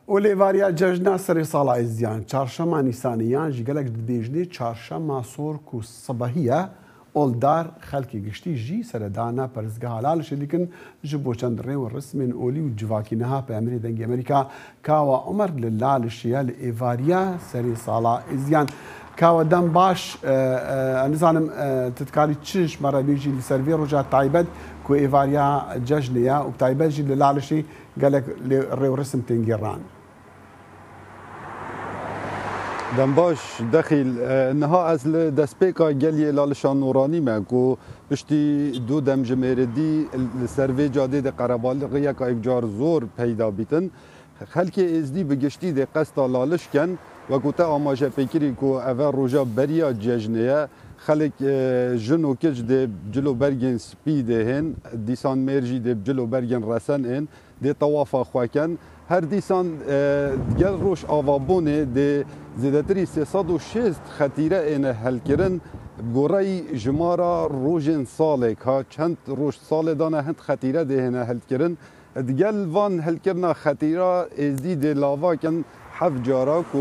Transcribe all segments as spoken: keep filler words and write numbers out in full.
Û lêvariya cejna serê sala Êzidiyan, çarşema Nîsanê yan jî gelek dibêjinê çarşema sor ku sibehî ye, oldar xelkê giştî jî seredana perestgeha Lalişê dikin, ji bo çend rê û rismên olî û civakî niha peyamêrê Dengê Amerîka Kawa Omer li Lalişê ye li êvariya serê sala Êzidiyan. Kawa dem baş, e, e, ez nizanim, e, tu dikarî çi ji me re bêjî li ser vê roja taybet ku êvariya cejnê ye û bi taybet jî li Lalişê gelek lê rê û resim tên gêran. Dem baş, Dexîl. E, niha ez li destpêka geliyê Lalişa Nûranî me ku piştî du demjimêrê dî li ser vê cadê de qerebalixiyeka yekcar zor peyda bîtin. Xelkê Êzdî bi giştî dê qesta Laliş ken, wekû te amaje pê kirî ku eve roja beriya cejnê ye. Xelk, e, jin û kic dê cil û bergên spî dê hên, dîsan mêr jî dê cil û bergên resen ên, dê tewafa xwe ken. Her dîsan, e, digel Rojavabûnê dê zêdetirî sê sed û şêst xetîre êne helkirin. Bi goreyî jimara rojên salê, ka çend roj salê dane hind xetîre dê hêne helkirin. Digel van helkirina xetîra Êzdî dê lava kin heft cara ku,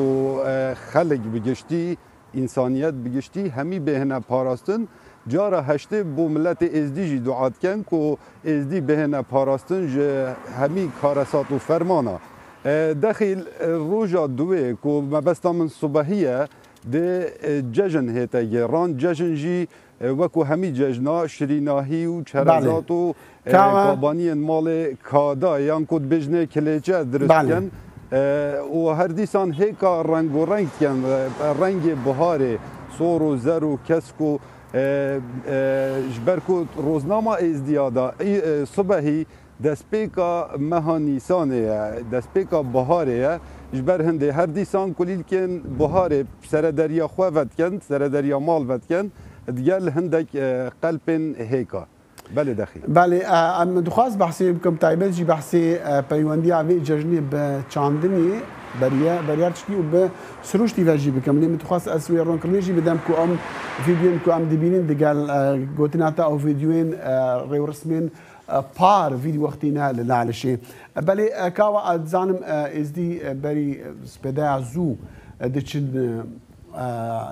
e, xelk bi giştî, însaniyet bi giştî hemî bêhine parastin. Cara heştê bo miletê Êzdî jî dua dikin ku Êzdî bêhine parastin ji hemî karesat û fermana. E, Dexîl, e, roja duwê ku mebesta min subehî ye, dê, e, cejin hête gêran. Cejin jî, e, wekû hemî cejna şirînahî û Belê. çerezat û, e, Kawa. kabaniyên malê kada yan ku dibêjinê kilêçe dirust Belê. dikin. E, û her dîsan hêka rengoreng dikin, e, rengê buharê, sor û zer û kesk û, e, e, ji ber ku roznama Êzdiya da, î, e, subehî destpêka meha Nîsanê ye, destpêka biharê ye. Ji ber hindê her dîsan kulîlkên biharê serederiya xwe vedikin, serederiya mal vedikin, digel hindek, e, qelpên hêka. Belê Dexî. Belê, e, em dixwaz behsê bikim, taybet jî behsê, e, peywendiya vê cejnê bi çandinê beriye, beriya tiştî û bi sirûştî ve jî bikim. Lê min dixwaz ez wê ronkirinê jî bidem ku em vîdyoyên ku em dibînin digel, e, gotina te ew vîdyoyên, e, rêwrismên e, par vî wextî ne li Lalişê. E, belê, e, kawa, e, dizanim, e, Êzdî, e, berî, e, spêdeya zû, e, diçin, e, e,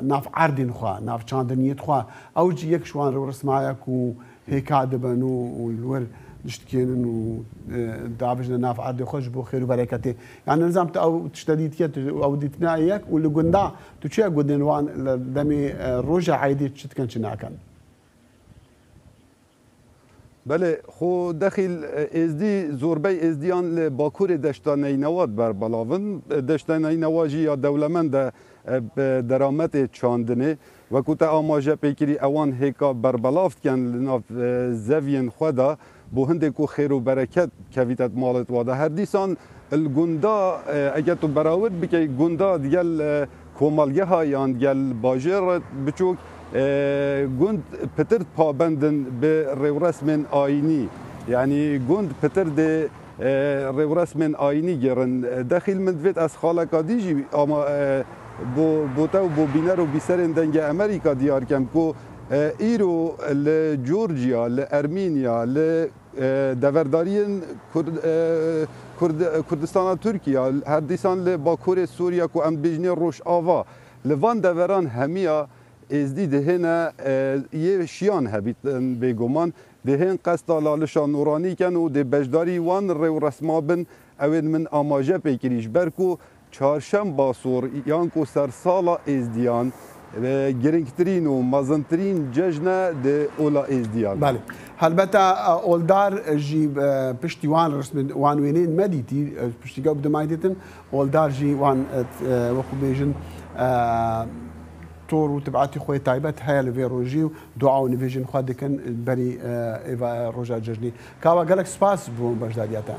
nav erdên xwe, nav çandiniyêt xwe. Ew jî yek ji wan rêwrismaya ku hêka dibin û, û li wir diştikênin û, e, davêjine nav erdê xwe ji bo xêr û bereketê. Yani nizam tu ew tişte dîtiye, tu ew dîtina yek û li gunda, tu çiye gundên wan li demê, e, roja eydê çi dikin, çi nakin? Belê, xwe Dexîl, e, Êzdî, zorbey Êzdiyan li Bakurê Deşta Neynewa berbelav in. E, Deşta Neynewa jî ya dewlemend e, e, bi derametê çandinê. Wekû te amaje pê kirî, ewan hêka berbelav dikin li nav, e, zeviyên xwe de, bo hindê ku xêr û bereket kevîte di malê wa de. Her dîsan li gunda, e, eger tu berawit bikey gunda digel, e, komelgeha yan gel bajêr biçûk, e, gund pitir pabendin bi rêwresmên ayînî. Yanî gund pitir dê, e, rêwresmên ayînî gêrin. Dexîl min divêt ez xaleka dî jî ama, e, bo, bo te û bo bîner û bîserên Dengê Amerîka diyar kem ku, e, îro li Georgia, li Ermînya, li e, deverdariyên Kurd-, e, Kurd-, Kurdistana Tirkiye, her dîsan li Bakurê Sûriye ku em dibêjinê Rojava, li van deveran hemiya Êzdî dihêne, e, yê şiyan hebîtin bêguman, dihên qesta Lalişa Nûranî ken û dê beşdarî wan rêwresma bin, ew ên min amaje pê kirî, ji ber ku Çarşemba Sor yan ku sersala Êzdiyan, e, girîngtirîn û mezintirîn cejn e di ola Êzdiyan. Belê. Helbete, e, oldar jî, e, piştî wan resmên, wan wêneyên me dîtî, e, piştî ku bi dimay dîtin, oldar jî wan, e, t-, e, wekû bêjin, e, tor û tibetî xwe yê taybet heye li vê rojî û dua û nivêjên xwe dikin berî, e, êva roja cejnê. Kawa gelek spas bo beşdariya te.